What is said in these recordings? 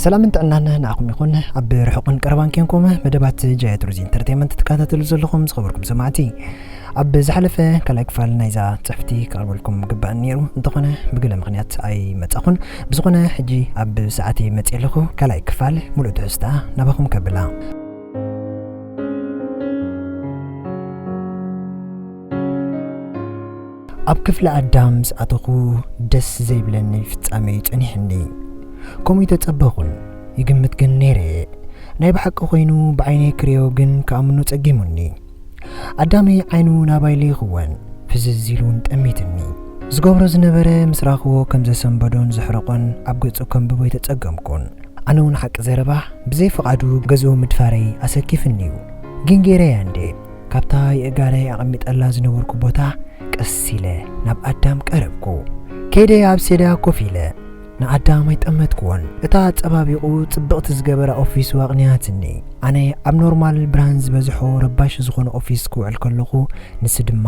ሰላምን ጥዕናን ንዓኹም ይኹን። ኣብ ርሑቕን ቀረባን ኬንኩም መደባት ጃያ ቱሪዝም ኢንተርቴይንመንት ትከታተሉ ዘለኹም ዝኸበርኩም ሰማዕቲ፣ ኣብ ዝሓለፈ ካልኣይ ክፋል ናይዛ ጽሕፍቲ ክቐርበልኩም ግባእ ነይሩ፣ እንተኾነ ብገለ ምኽንያት ኣይመጻኹን። ብዝኾነ ሕጂ ኣብ ሰዓተይ መጽእ ኣለኹ። ካልኣይ ክፋል ሙሉእ ትሕዝታ ናባኹም ከብላ። ኣብ ክፍሊ ኣዳም ምስ ኣተኹ ደስ ዘይብለኒ ፍጻመ እዩ ጸኒሕኒ። ከምኡ ይተጸበኹን ይግምት ግን ነይረ እየ። ናይ ብሓቂ ኮይኑ ብዓይነይ ክርእዮ ግን ክኣምኖ ጸጊሙኒ። ኣዳመይ ዓይኑ ናባይ ልኢኽወን ፍዝዝ ኢሉ እውን ጠሚትኒ። ዝገብሮ ዝነበረ ምስ ረኣኽዎ ከም ዘሰንበዶን ዘሕረቖን ኣብ ገጹ ከንብቦ ኣይተጸገምኩን። ኣነ እውን ሓቂ ዘረባ ብዘይ ፍቓዱ ገዝኡ ምድፋረይ ኣሰኪፍኒ እዩ። ግን ገይረያ እንዴ? ካብታ የእጋረይ ኣቐሚጠላ ዝነበርኩ ቦታ ቀስ ኢለ ናብ ኣዳም ቀረብኩ። ከይደ ኣብ ሴዳ ኮፍ ኢለ ንኣዳም ኣይጠመትክዎን። እታ ኣጸባቢቑ ጽብቕቲ ዝገበራ ኦፊሱ ኣቕኒያትኒ። ኣነ ኣብ ኖርማል ብርሃን ዝበዝሖ ረባሽ ዝኾነ ኦፊስ ክውዕል ከለኹ፣ ንሱ ድማ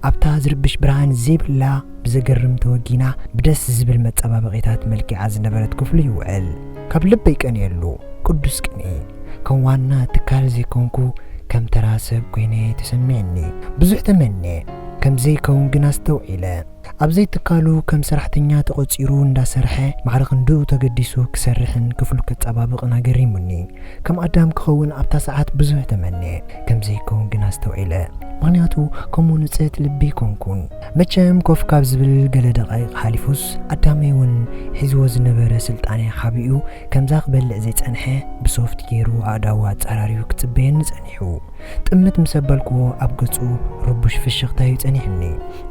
ኣብታ ዝርብሽ ብርሃን ዘይብላ ብዘገርም ተወጊና ብደስ ዝብል መጸባበቒታት መልኪዓ ዝነበረት ክፍሉ ይውዕል። ካብ ልበይ ቀንየሉ። ቅዱስ ቅንኢ። ከም ዋና ትካል ዘይኮንኩ ከም ተራ ሰብ ኮይነ ተሰሚዕኒ። ብዙሕ ተመንየ። ከም ዘይከውን ግን ኣስተውዒለ። ኣብ ዘይትካሉ ከም ሰራሕተኛ ተቖጺሩ እንዳሰርሐ ማዕረ ክንድኡ ተገዲሱ ክሰርሕን ክፍሉ ከጸባብቕን ኣገሪሙኒ። ከም ኣዳም ክኸውን ኣብታ ሰዓት ብዙሕ ተመንየ። ከም ዘይከውን ግን ኣስተውዒለ። ምኽንያቱ ከምኡ ንጽህት ልቢ ኣይኮንኩን። መቸም ኮፍ ካብ ዝብል ገለ ደቓይቕ ሓሊፉስ ኣዳመይ እውን ሒዝዎ ዝነበረ ስልጣነ ሓቢኡ ከምዛ ክበልዕ ዘይጸንሐ ብሶፍት ገይሩ ኣእዳዉ ኣጸራሪዩ ክጽበየኒ ጸኒሑ። ጥምት ምስ ኣበልክዎ ኣብ ገጹ ርቡሽ ፍሽኽታ እዩ ጸኒሕኒ።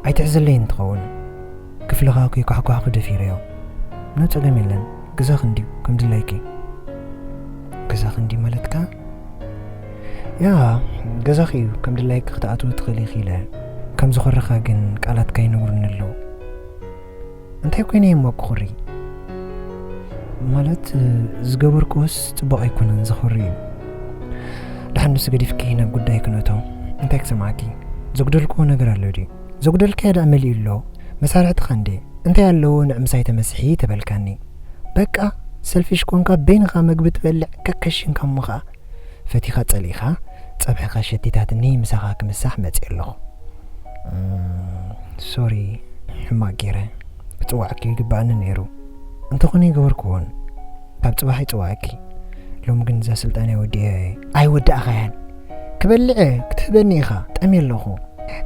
ኣይትሕዘለይን ትኸውን። ክፍልኻ ከይኳሕኳሕኩ ደፊረዮ። ምንም ጸገም የለን። ገዛኺ እንድዩ ከም ድላይኪ። ገዛኺ እንድዩ ማለትካ? ያ፣ ገዛኺ እዩ ከም ድላይኪ ክትኣትዊ ትኽእሊ ኢኺ ኢለ። ከም ዝኾረኻ ግን ቃላትካ ይነግሩኒ ኣለዉ። እንታይ ኮይነ እየ እሞ ክኹሪ? ማለት፣ ዝገበርክዎስ ጽቡቕ ኣይኮነን፣ ዘኹሪ እዩ። ደሓን ንሱ ገዲፍኪ ናብ ጉዳይ ክንእቶ። እንታይ ክሰምዓኪ? ዘጉደልክዎ ነገር ኣሎ ድዩ? ዘጉደልካዮ ደኣ መሊኡ ኣሎ። መሳርሕትኻ እንዴ? እንታይ ኣለዎ ንዕ ምሳይ ተመስሒ ተበልካኒ? በቃ፣ ሰልፊሽ ኮንካ በይንኻ መግቢ ትበልዕ ከከሽንካ እሞ ኸኣ። ፈቲኻ ጸሊእኻ፣ ጸብሕኻ ሸቲታትኒ ምሳኻ ክምሳሕ መጽየ ኣለኹ። እም፣ ሶሪ፣ ሕማቕ ገይረ። ክጽውዓኪ ይግባኣኒ ነይሩ። እንተኾነ ይገበርክዎን። ካብ ጽባሕ ይጽውዓኪ። ሎሚ ግን እዛ ስልጣነ ወዲኤ። ኣይወዳእኻያን። ክበልዐ ክትህበኒ ኢኻ። ጠምየ ኣለኹ።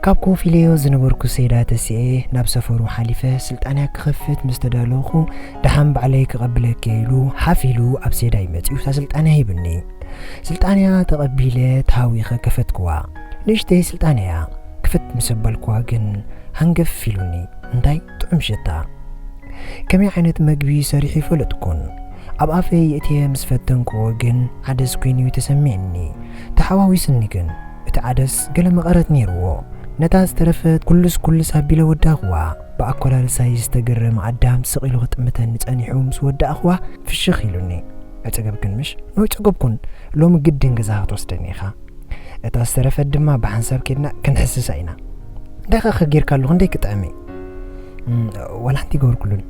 ካብ ኮፍ ኢለዮ ዝነበርኩ ሴዳ ተሲኤ ናብ ሰፈሩ ሓሊፈ ስልጣንያ ክኸፍት ምስ ተዳለኹ፣ ደሓን ባዕለይ ክቐብለኪ ኢሉ ሓፍ ኢሉ ኣብ ሴዳይ መጺኡ እታ ስልጣንያ ሂብኒ። ስልጣንያ ተቐቢለ ተሃዊኸ ከፈትክዋ። ንእሽተይ ስልጣንያ ክፍት ምስ ኣበልክዋ ግን ሃንገፍ ኢሉኒ። እንታይ ጥዑም ሽታ! ከመይ ዓይነት መግቢ ሰሪሑ ይፈለጥኩን። ኣብ ኣፈይ የእትየ ምስ ፈተንክዎ ግን ዓደስ ኮይኑ እዩ ተሰሚዕኒ። ተሓዋዊስኒ ግን እቲ ዓደስ ገለ መቐረት ነይርዎ። ነታ ዝተረፈት ኩልስ ኩልስ ኣቢለ ወዳኽዋ። ብኣኮላልሳይ ዝተገረመ ኣዳም ስቕ ኢሉ ክጥምተኒ ጸኒሑ ምስ ወዳእኽዋ ፍሽኽ ኢሉኒ። "ኣይጸገብክን ምሽ?" "ኖ ኣይጸገብኩን። ሎሚ ግድን ገዛኻ ክትወስደኒ ኢኻ። እታ ዝተረፈት ድማ ብሓንሳብ ኬድና ክንሕስሳ ኢና." "እንታይ ኸ ጌርካ ኣለኹ? ክንደይ ክጥዕም እዩ?" "እም፣ ዋላ ሓንቲ ይገበርኩሉን።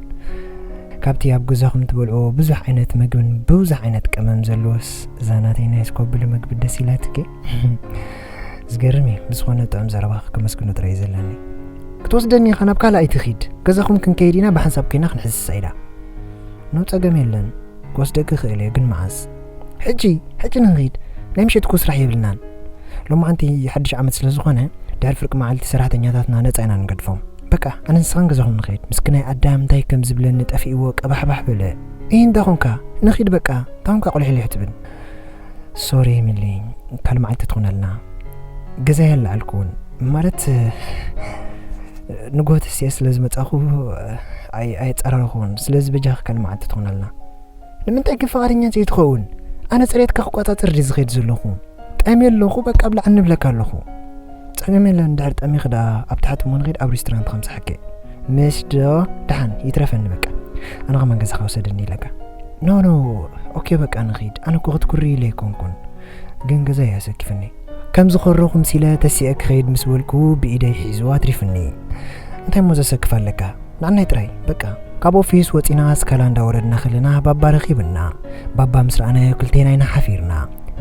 ካብቲ ኣብ ገዛኹም ትበልዕዎ ብዙሕ ዓይነት መግብን ብዙሕ ዓይነት ቀመም ዘለዎስ እዛ ናተይ ናይ ስኮብል መግቢ ደስ ኢላትኪ?" "ዝገርም እዩ። ብዝኾነ ጥዑም ዘረባኻ ከመስግኖ ጥራይ እዩ ዘለኒ። ክትወስደኒ ኢኻ ናብ ካልእ ኣይትኺድ። ገዛኹም ክንከይድ ኢና፣ ብሓንሳብ ኮይና ክንሕስሳ ኢና." "ኖ ጸገም የለን። ክወስደኪ እኽእል እየ፣ ግን መዓስ?" "ሕጂ፣ ሕጂ ንኺድ። ናይ ምሸት እኮ ስራሕ የብልናን። ሎማዓንቲ ሓድሽ ዓመት ስለ ዝኾነ፣ ድሕሪ ፍርቂ መዓልቲ ሰራሕተኛታትና ነጻ ኢና ንገድፎም። በቃ፣ ኣነን ንስኻን ገዛኹም ንኺድ። ምስኪናይ ኣዳም እንታይ ከም ዝብለኒ ጠፊእዎ ቀባሕባሕ በለ። እይ፣ እንታይ ኾንካ? ንኺድ በቃ፣ እንታይ ኾንካ ቁልሕልሕ ትብል?" "ሶሪ ሚሊ፣ ካልእ መዓልቲ ትኾነልና። ገዛይ ኣለዓልኩ እውን፣ ማለት፣ ንግሆ ተሲኤ ስለ ዝመጻኹ፣ ኣይ-፣ ኣየጸራረኹን። ስለዚ በጃኺ ካልእ መዓልቲ ትኾነልና." "ንምንታይ ግን ፍቓደኛ ዘይትኸውን? ኣነ ጽሬትካ ክቆጻጸር ድየ ዝኸይድ ዘለኹ? ጠምየ ኣለኹ፣ በቃ ብላዕ ንብለካ ኣለኹ። ጸገም የለን፣ ድሕር ጠሚኺ ደኣ ኣብ ታሕቲ እሞ ንኺድ ኣብ ሬስቶራንት ከምጽሓኪ። ምስ ዶ ደሓን ይትረፈኒ በቃ። ኣነ ከማን ገዛኻ ውሰደኒ ኢለካ። ኖ፣ ኖ፣ ኦኬ በቃ ንኺድ። ኣነ እኮ ክትኩሪ ኢለ ኣይኮንኩን። ግን ገዛ እያ ኣሰኪፍኒ። ከም ዝኾረኹ ምሲለ ተሲኤ ክኸይድ ምስ በልኩ ብኢደይ ሒዙ ኣትሪፍኒ። እንታይ እሞ ዘሰክፍ ኣለካ? ንዓናይ ጥራይ በቃ። ካብ ኦፊስ ወጺና ስካላ እንዳወረድና ከለና ባባ ረኺብና። ባባ ምስ ረኣናዮ ክልቴና ኢና ሓፊርና።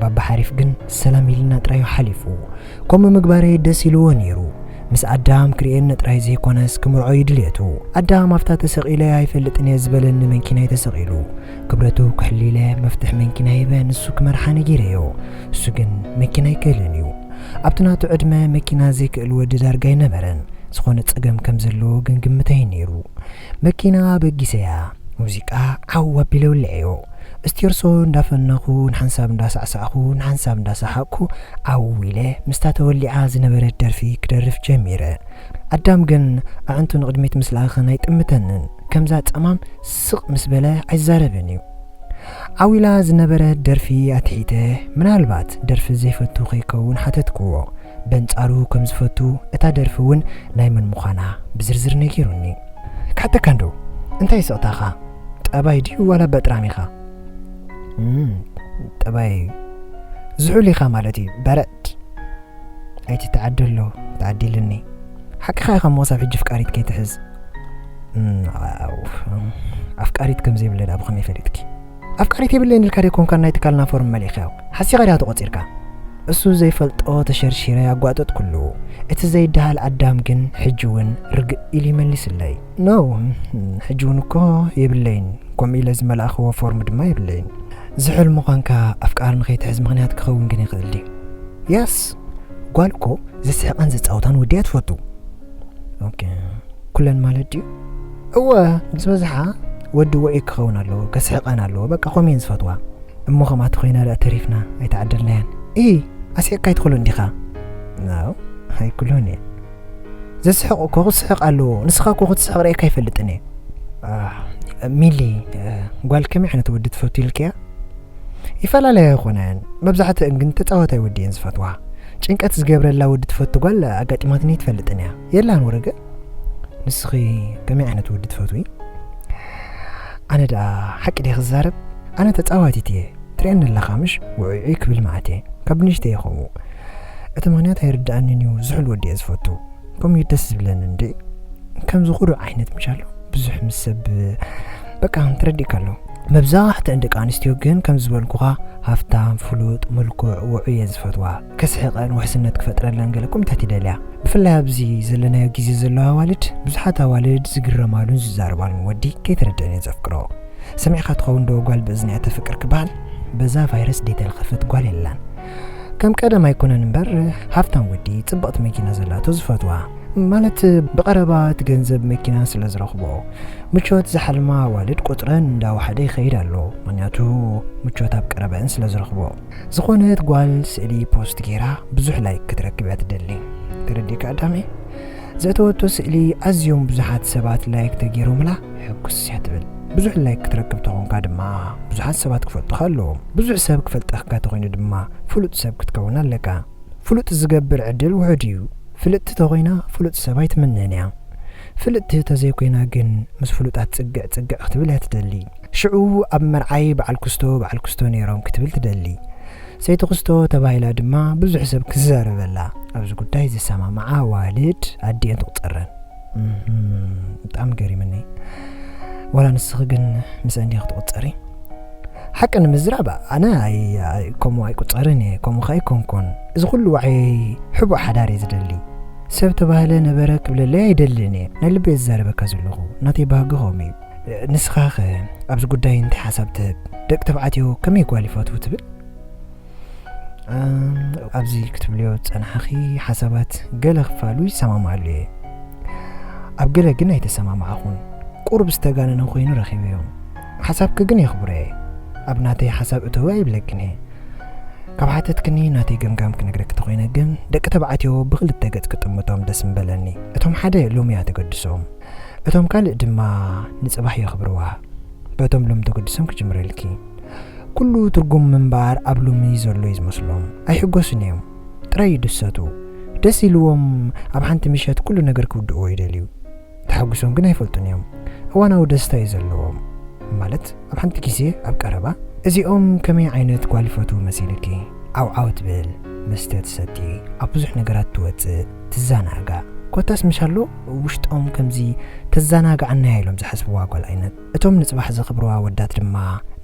ባባ ሓሪፍ ግን ሰላም ኢልና ጥራዩ ሓሊፉ። ከምኡ ምግባረይ ደስ ኢልዎ ነይሩ። ምስ ኣዳም ክርእየኒ ጥራይ ዘይኮነስ ክምርዖ እዩ ድልየቱ። ኣዳም ኣብታ ተሰቒለ ኣይፈልጥን እየ ዝበለኒ መንኪናይ ተሰቒሉ። ክብረቱ ክሕሊለ መፍትሕ መንኪና ሂበ ንሱ ክመርሓ ነጊረዮ። እሱ ግን መኪና ኣይክእልን እዩ። ኣብቲ ናቱ ዕድመ መኪና ዘይክእል ወዲ ዳርጋ ኣይነበረን። ዝኾነ ጸገም ከም ዘለዎ ግን ግምተይ ነይሩ። መኪና በጊሰያ፣ ሙዚቃ ዓው ኣቢለ ውልዐዮ። እስቴርሶ እንዳፈነኹ ንሓንሳብ እንዳሳዕሳዕኹ ንሓንሳብ እንዳሰሓቕኩ ዓው ኢለ ምስታ ተወሊዓ ዝነበረት ደርፊ ክደርፍ ጀሚረ። ኣዳም ግን ኣዕንቱ ንቕድሚት ምስ ለኣኸን ኣይጥምተንን። ከምዛ ጸማም ስቕ ምስ በለ ኣይዛረብን እዩ። ዓው ኢላ ዝነበረት ደርፊ ኣትሒተ፣ ምናልባት ደርፊ ዘይፈቱ ከይከውን ሓተትክዎ። በንጻሩ ከም ዝፈቱ እታ ደርፊ እውን ናይ መን ምዃና ብዝርዝር ነጊሩኒ። ክሓተካ እንዶ፣ እንታይ ስቕታኻ? ጠባይ ድዩ ዋላ በጥራም ኢኻ? እም፣ ጠባይ ዝሑል ኢኻ ማለት እዩ። በረድ ኣይትተዓደሎ፣ ተዓዲልኒ። ሓቅኻ ኢኻ እሞ ክሳብ ሕጂ ፍቃሪት ከይትሕዝ። እም፣ ኣው፣ ኣፍቃሪት ከም ዘይብለ ደኣ ብኸመይ ፈሊጥኪ? ኣፍቃሪት የብለይን ኢልካ ደይ ኮንካ ናይ ትካልና ፎርም መሊእካዮ? ሓሲኻ ድያ ተቖጺርካ? እሱ ዘይፈልጦ ተሸርሺረ ኣጓጠጥኩሉ። እቲ ዘይደሃል ኣዳም ግን ሕጂ እውን ርግእ ኢሉ ይመሊስለይ። ኖ፣ ሕጂ እውን እኮ የብለይን። ከምኡ ኢለ ዝመላእኽዎ ፎርም ድማ የብለይን። ዝሑል ምዃንካ ኣፍቃሪ ንኸይትሕዝ ምኽንያት ክኸውን ግን ይኽእል ድዩ? የስ፣ ጓል እኮ ዘስሕቓን ዘጻውታን ወዲ እያ ትፈቱ። ኦኬ፣ ኩለን ማለት ድዩ? እወ፣ ዝበዝሓ ወዲ ውዑይ ክኸውን ኣለዎ፣ ከስሕቐን ኣለዎ። በቃ፣ ከምኡ እየን ዝፈትዋ። እሞ ከምኣ ተኾይና ደኣ ተሪፍና፣ ኣይተዓደልናያን። ኢ፣ ኣስሒቕካ ኣይትኽእሎን ዲኻ? ናው፣ ኣይክእሎን እየ። ዘስሕቕ እኮ ክስሕቕ ኣለዎ። ንስኻ እኮ ክትስሕቕ ርእየካ ኣይፈልጥን እየ። ኣህ፣ ሚሊ፣ እ፣ ጓል ከመይ ዓይነት ወዲ ትፈቱ ኢልክያ? ይፈላለያ ኣይኾናን። መብዛሕትአን ግን ተጻዋታይ ወዲ እየን ዝፈትዋ። ጭንቀት ዝገብረላ ወዲ ትፈቱ ጓል ኣጋጢማትኒ ኣይትፈልጥን እያ። የላን ወረገ? ንስኺ ከመይ ዓይነት ወዲ ትፈትዊ? ኣነ ደኣ ሓቂ ድየ ክዛረብ? ኣነ ተጻዋቲት እየ። ትርእየኒ ኣለኻ ምሽ? ውዑይ ክብል መዓት እየ። ካብ ንእሽተይ እየ ከምኡ። እቲ ምኽንያት ኣይርድኣንን እዩ። ዝሑል ወዲ እየ ዝፈቱ። ከምኡ እዩ ደስ ዝብለኒ እንዴ። ከምዚ ኩሩዕ ዓይነት ምሻሎ ብዙሕ ምስ ሰብ በቃ ተረዲእካ ኣሎ። መብዛሕትአን ደቂ ኣንስትዮ ግን ከም ዝበልኩኻ ሃፍታም፣ ፍሉጥ፣ ምልኩዕ፣ ውዑይ እየን ዝፈትዋ። ከስሕቐን ውሕስነት ክፈጥረለን ገለ ቁምታት ይደልያ። ብፍላይ ኣብዚ ዘለናዮ ግዜ ዘለዋ ኣዋልድ፣ ብዙሓት ኣዋልድ ዝግረማሉን ዝዛረባሉን ወዲ ከይተረድአን እየን ዘፍቅሮ። ሰሚዕካ ትኸውን ዶ ጓል ብእዝንያ ተፍቅር ክበሃል? በዛ ቫይረስ ደይተለኸፈት ጓል የላን። ከም ቀደም ኣይኮነን እምበር፣ ሃፍታም ወዲ ጽብቕቲ መኪና ዘላቶ ዝፈትዋ። ማለት ብቐረባ እቲ ገንዘብ መኪና ስለ ዝረኽቦ፣ ምቾት ዝሓልማ ኣዋልድ ቁጽረን እንዳወሓደ ይኸይድ ኣሎ። ምኽንያቱ ምቾት ኣብ ቀረበአን ስለ ዝረኽቦ። ዝኾነት ጓል ስእሊ ፖስት ጌራ ብዙሕ ላይክ ክትረክብ እያ ትደሊ። ተረዲእካ ኣዳመይ? ዘእተወቶ ስእሊ ኣዝዮም ብዙሓት ሰባት ላይክ ተገይሮምላ ሕጉስ እያ ትብል። ብዙሕ ላይክ ክትረክብ ተኾንካ ድማ ብዙሓት ሰባት ክፈልጡኻ ኣለዎም። ብዙሕ ሰብ ክፈልጠካ ተኾይኑ ድማ ፍሉጥ ሰብ ክትከውን ኣለካ። ፍሉጥ ዝገብር ዕድል ውሑድ እዩ። ፍልጥቲ ተኾይና ፍሉጥ ሰብ ኣይትምነን እያ። ፍልጥቲ ተዘይኮይና ግን ምስ ፍሉጣት ጽግዕ ጽግዕ ክትብል እያ ትደሊ። ሽዑ ኣብ መርዓይ በዓል ክስቶ በዓል ክስቶ ነይሮም ክትብል ትደሊ። ሰይቲ ክስቶ ተባሂላ ድማ ብዙሕ ሰብ ክዛረበላ። ኣብዚ ጉዳይ ዝሰማምዓ ኣዋልድ ኣዲኤን ትቑጸረን። እህም፣ ብጣዕሚ ገሪምኒ። ዋላ ንስኺ ግን ምስ ኣንዲኺ ትቑጸሪ? ሓቂ ንምዝራብ ኣነ ኣይ-፣ ኣይ-፣ ከምኡ ኣይቁጸርን እየ፣ ከምኡ ከኣ ኣይኮንኩን። እዚ ኩሉ ዋዕየይ ሕቡእ ሓዳር እየ ዝደሊ። ሰብ ተባህለ ነበረ ክብለለይ ኣይደልን እየ። ናይ ልበይ ዝዛረበካ ዘለኹ፣ ናተይ ባህጊ ከምኡ እዩ። ንስኻኸ ኣብዚ ጉዳይ እንታይ ሓሳብ ትህብ? ደቂ ተባዕትዮ ከመይ ጓል ይፈትዉ ትብል? እም፣ ኣብዚ ክትብልዮ ዝጸናሕኺ ሓሳባት ገለ ክፋሉ ይሰማማዓሉ እየ። ኣብ ገለ ግን ኣይተሰማማዕኹን። ቁሩብ ዝተጋነነ ኮይኑ ረኺበዮ። ሓሳብኪ ግን የኽብሮ እየ። ኣብ ናተይ ሓሳብ እተዊ ኣይብለክን እየ። ካብ ሓተትክኒ ናተይ ገምጋም ክነግረኪ ተኾይነ ግን፣ ደቂ ተባዕትዮ ብኽልተ ገጽ ክጥምቶም ደስ ምበለኒ። እቶም ሓደ ሎሚ እያ ተገድሶም። እቶም ካልእ ድማ ንጽባሕ የኽብርዋ። በቶም ሎሚ ተገድሶም ክጅምረልኪ። ኩሉ ትርጉም ምንባር ኣብ ሎሚ ዘሎ እዩ ዝመስሎም። ኣይሕጎሱን እዮም። ጥራይ ይድሰቱ። ደስ ኢልዎም ኣብ ሓንቲ ምሸት ኩሉ ነገር ክውድእዎ ይደልዩ። ተሓጒሶም ግን ኣይፈልጡን እዮም። እዋናዊ ደስታ እዩ ዘለዎም። ማለት ኣብ ሓንቲ ግዜ ኣብ ቀረባ እዚኦም ከመይ ዓይነት ጓል ይፈትዉ መሲልኪ? ዓውዓው ትብል፣ መስተ ትሰቲ፣ ኣብ ብዙሕ ነገራት ትወጽእ፣ ትዘናጋዕ። ኮታስ ምሻሎ ውሽጦም ከምዚ ተዘናግዓና ኢሎም ዝሓስብዋ ጓል ዓይነት። እቶም ንጽባሕ ዘኽብርዋ ወዳት ድማ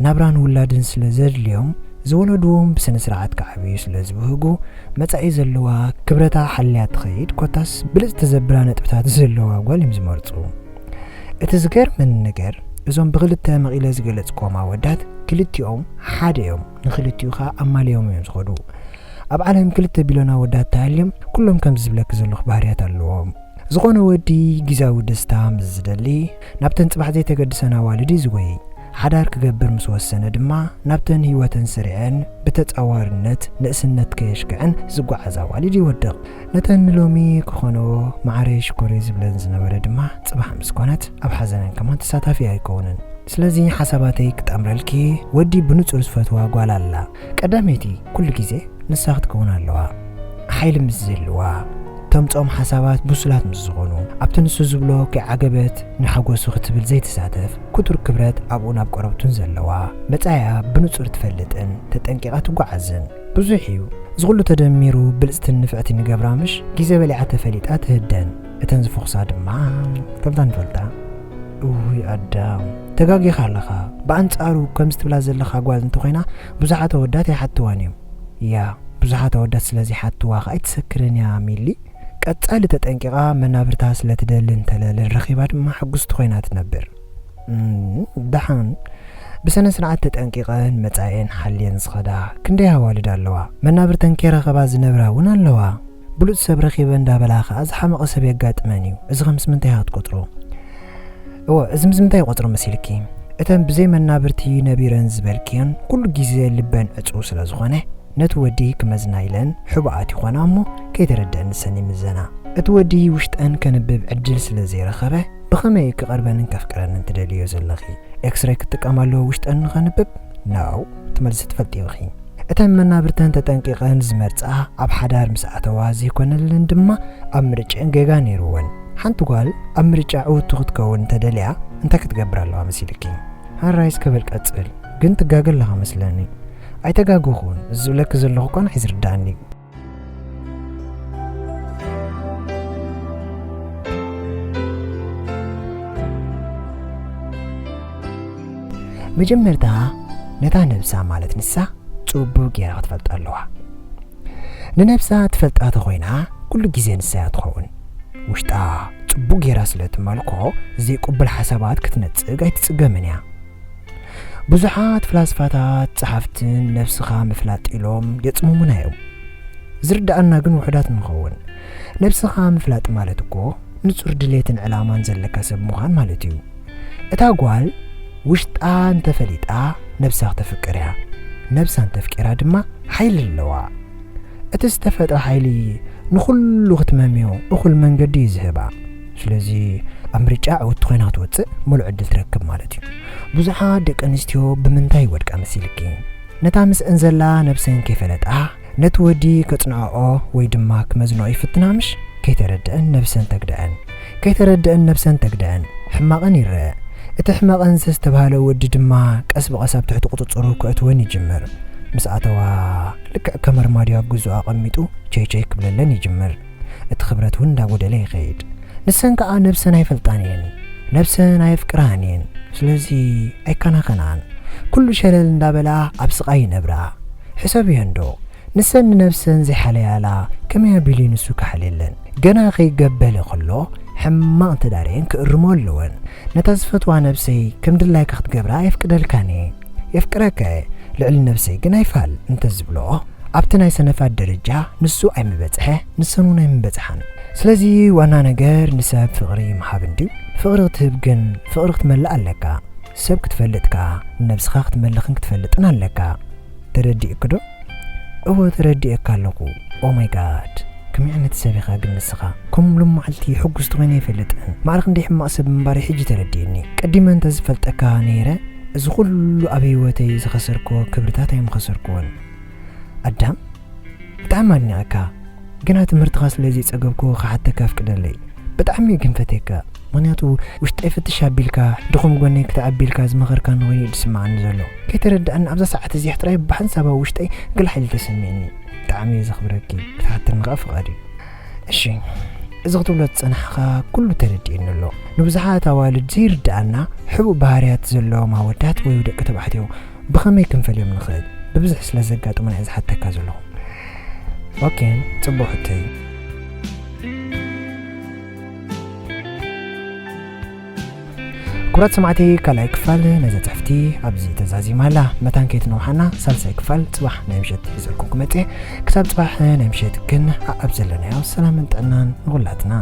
ናብራን ውላድን ስለ ዘድልዮም ዝወለድዎም ብስነ ስርዓት ክዓብዩ ስለ ዝብህጉ መጻኢ ዘለዋ ክብረታ ሓልያ ትኸይድ። ኮታስ ብልጽቲ ዘብላ ነጥብታት ዘለዋ ጓል እዮም ዝመርጹ። እቲ ዝገርመኒ ነገር እዞም ብክልተ መቒለ ዝገለጽክዎም ኣወዳት ክልቲኦም ሓደ እዮም፣ ንክልቲኡ ኸኣ ኣማልዮም እዮም ዝኸዱ። ኣብ ዓለም ክልተ ቢልዮን ኣወዳት ተሃልዮም ኩሎም ከምዚ ዝብለኪ ዘለኹ ባህርያት ኣለዎም። ዝኾነ ወዲ ግዝያዊ ደስታ ምስ ዝደሊ ናብተን ጽባሕ ዘይተገድሰን ኣዋልድ እዩ ዝጎይ። ሓዳር ክገብር ምስ ወሰነ ድማ ናብተን ህይወተን ስሪዐን ብተጻዋርነት ንእስነት ከየሽክዐን ዝጓዓዝ ኣዋልድ ይወድቕ። ነተን ንሎሚ ክኾኖ ማዕረይ ሽኮረይ ዝብለን ዝነበረ ድማ ጽባሕ ምስ ኮነት ኣብ ሓዘነን ከማን ተሳታፊ ኣይከውንን። ስለዚ ሓሳባተይ ክጠምረልኪ ወዲ ብንጹር ዝፈትዋ ጓል ኣላ። ቀዳመይቲ ኩሉ ግዜ ንሳ ክትከውን ኣለዋ። ሓይሊ ምስ ዝህልዋ፣ ተምጽኦም ሓሳባት ብሱላት ምስ ዝኾኑ፣ ኣብቲ ንሱ ዝብሎ ከይዓገበት ንሓጎሱ ክትብል ዘይትሳተፍ፣ ክቱር ክብረት ኣብኡን ኣብ ቆረብቱን ዘለዋ፣ መጻኢኣ ብንጹር ትፈልጥን ተጠንቂቓ ትጓዓዝን። ብዙሕ እዩ። እዚ ኩሉ ተደሚሩ ብልጽትን ንፍዕትን ይገብራ ምሽ፣ ግዜ በሊዓ ተፈሊጣ ትህደን። እተን ዝፈኹሳ ድማ ከምታ ንፈልጣ። እውይ ኣዳም፣ ተጋጊኻ ኣለኻ። ብኣንጻሩ ከምዚ ትብላ ዘለኻ ጓል እንተኾይና ብዙሓት ኣወዳት ኣይሓትዋን እዮም። ያ፣ ብዙሓት ኣወዳት ስለ ዘይሓትዋ ኸኣ ኣይትሰክርን እያ ሚሊ። ቀጻሊ ተጠንቂቓ መናብርታ ስለ ትደሊ እንተለልን ረኺባ ድማ ሕጉስቲ ኮይና ትነብር። እም፣ ደሓን ብስነ ስርዓት ተጠንቂቐን መጻኤን ሓልየን ዝኸዳ ክንደይ ኣዋልድ ኣለዋ። መናብርተን ከይረኸባ ዝነብራ እውን ኣለዋ። ብሉጽ ሰብ ረኺበ እንዳበላ ኸኣ ዝሓመቐ ሰብ የጋጥመን እዩ። እዚ ኸ ምስ ምንታይ ኢኻ ክትቆጽሮ? እወ፣ እዚ ምስ ምንታይ ይቆጽሮ መሲልኪ? እተን ብዘይ መናብርቲ ነቢረን ዝበልክየን ኩሉ ግዜ ልበን ዕጹው ስለ ዝኾነ፣ ነቲ ወዲ ክመዝና ኢለን ሕቡኣት ይኾና እሞ ከይተረደአን ንሰን ይምዘና። እቲ ወዲ ውሽጠን ከንብብ ዕድል ስለ ዘይረኸበ ብኸመይ ክቐርበንን ከፍቅረንን ትደልዮ ዘለኺ? ኤክስሬ ክትጥቀም ኣለዎ ውሽጠን ንኸንብብ? No፣ እቲ መልሲ ትፈልጥዮ ኢኺ። እተን መናብርተን ተጠንቂቐን ዝመርጻ ኣብ ሓዳር ምስ ኣተዋ ዘይኮነለን ድማ ኣብ ምርጭአን ጌጋ ነይርወን። ሓንቲ ጓል ኣብ ምርጫ ዕውቱ ክትከውን እንተደልያ እንታይ ክትገብር ኣለዋ መሲልኪ? ሃራይ እስከ በል ቀጽል፣ ግን ትጋገ ኣለኻ መስለኒ። ኣይተጋገኹን፣ እዚ ዝብለኪ ዘለኹ እኳ ንዓይ ዝርድኣኒ። መጀመርታ ነታ ነብሳ ማለት ንሳ ጽቡቕ ጌራ ክትፈልጣ ኣለዋ። ንነብሳ ትፈልጣ ተኾይና ኩሉ ግዜ ንሳ እያ ትኸውን። ውሽጣ ጽቡቕ ጌራ ስለ ትመልኮ ዘይቅቡል ሓሳባት ክትነጽግ ኣይትጽገምን እያ። ብዙሓት ፍላስፋታት፣ ጸሓፍትን ነብስኻ ምፍላጥ ኢሎም የጽምሙና እዮም። ዝርድኣና ግን ውሑዳት ንኸውን። ነብስኻ ምፍላጥ ማለት እኮ ንጹር ድሌትን ዕላማን ዘለካ ሰብ ምዃን ማለት እዩ። እታ ጓል ውሽጣ እንተፈሊጣ ነብሳ ክተፍቅር እያ። ነብሳ እንተፍቂራ ድማ ሓይሊ ኣለዋ። እቲ ዝተፈጥረ ሓይሊ ንኹሉ ክትመምዮ እኹል መንገዲ እዩ ዝህባ። ስለዚ ኣብ ምርጫ ዕውቲ ኮይና ክትወጽእ ምሉእ ዕድል ትረክብ ማለት እዩ። ብዙሓት ደቂ ኣንስትዮ ብምንታይ ይወድቃ መሲልኪ? ነታ ምስአን ዘላ ነብሰን ከይፈለጣ ነቲ ወዲ ከጽንዕኦ ወይ ድማ ክመዝንኦ ይፍትና ምሽ? ከይተረድአን ነብሰን ተግድዐን። ከይተረድአን ነብሰን ተግድዐን። ሕማቐን ይረአ። እቲ ሕማቐን ዘዝተባህለ ወዲ ድማ ቀስ ብቐስ ኣብ ትሕቲ ቁጽጽሩ ከእትወን ይጅምር። ምስ ኣተዋ ልክዕ ከም ኣርማድዮ ኣብ ገዝኡ ኣቐሚጡ ቸይ ቸይ ክብለለን ይጅምር። እቲ ክብረት እውን እንዳጎደለ ይኸይድ። ንሰን ከኣ ነብሰን ኣይፈልጣን እየን። ነብሰን ኣየፍቅራን እየን። ስለዚ ኣይከናኸናን። ኩሉ ሸለል እንዳበላ ኣብ ስቓይ ይነብራ። ሕሰብዮ እንዶ፣ ንሰን ንነብሰን ዘይሓለያላ ከመይ ኣቢሉ እዩ ንሱ ክሓልየለን? ገና ከይገበለ ከሎ ሕማቕ እንተዳርየን ክእርሞ ኣለወን። ነታ ዝፈትዋ ነብሰይ ከም ድላይካ ክትገብራ ኣየፍቅደልካን እየ። የፍቅረካ እየ፣ ልዕሊ ነብሰይ ግን ኣይፋል እንተዝብሎ፣ ኣብቲ ናይ ሰነፋት ደረጃ ንሱ ኣይምበጽሐ፣ ንሰን እውን ኣይምበጽሓን። ስለዚ ዋና ነገር ንሰብ ፍቕሪ ምሃብ እንድዩ። ፍቕሪ ክትህብ ግን ፍቕሪ ክትመልእ ኣለካ። ሰብ ክትፈልጥ ከኣ ንነብስኻ ክትመልኽን ክትፈልጥን ኣለካ። ተረዲእኪ ዶ? እወ፣ ተረዲኤካ ኣለኹ። Oh my God፣ ከመይ ዓይነት ሰብ ኢኻ ግን ንስኻ? ከም ሎም መዓልቲ ሕጉስቲ ኮይነ ኣይፈልጥን። ማዕረ ክንደይ ሕማቕ ሰብ ምንባረይ ሕጂ ተረዲእኒ። ቀዲመ እንተዝፈልጠካ ነይረ፣ እዚ ኩሉ ኣብ ህይወተይ ዝኸሰርክዎ ክብርታት ኣይምኸሰርክዎን። ኣዳም፣ ብጣዕሚ ኣድኒቐካ። ግና ትምህርትኻ ስለ ዘይጸገብኩ ክሓተካ ኣፍቅደለይ። ብጣዕሚ ግን ፈትየካ። ምኽንያቱ ውሽጠይ ፍትሽ ኣቢልካ፣ ድኹም ጎነይ ክትዓቢ ኢልካ ዝመኸርካኒ ኮይኑ እዩ ዝስምዓኒ ዘሎ። ከይተረድኣኒ ኣብዛ ሰዓት እዚኣ ጥራይ ብሓንሳብ ኣብ ውሽጠይ ገለ ሓይሊ ተሰሚዕኒ። ብጣዕሚ እየ ዘኽብረኪ። ክትሓተኒ ከኣ ፍቓድ እዩ። እሺ፣ እዚ ክትብሎ ዝጸናሕኻ ኩሉ ተረዲእኒ ኣሎ። ንብዙሓት ኣዋልድ ዘይርድኣና ሕቡእ ባህርያት ዘለዎም ኣወዳት ወይ ደቂ ተባዕትዮ ብኸመይ ክንፈልዮም ንኽእል? ብብዝሒ ስለ ዘጋጥሙና እየ ዝሓተካ ዘለኹ። ኦኬ፣ ጽቡቕ ሕቶ እዩ። ክቡራት ሰማዕቲ፣ ካልኣይ ክፋል ናይዛ ጽሕፍቲ ኣብዚ ተዛዚማ ኣላ። መታን ከይትነውሓና፣ ሳልሳይ ክፋል ጽባሕ ናይ ምሸት ሒዘልኩም ክመጽእ። ክሳብ ጽባሕ ናይ ምሸት ግን ኣብ ዘለናዮ ሰላምን ጥዕናን ንኹላትና።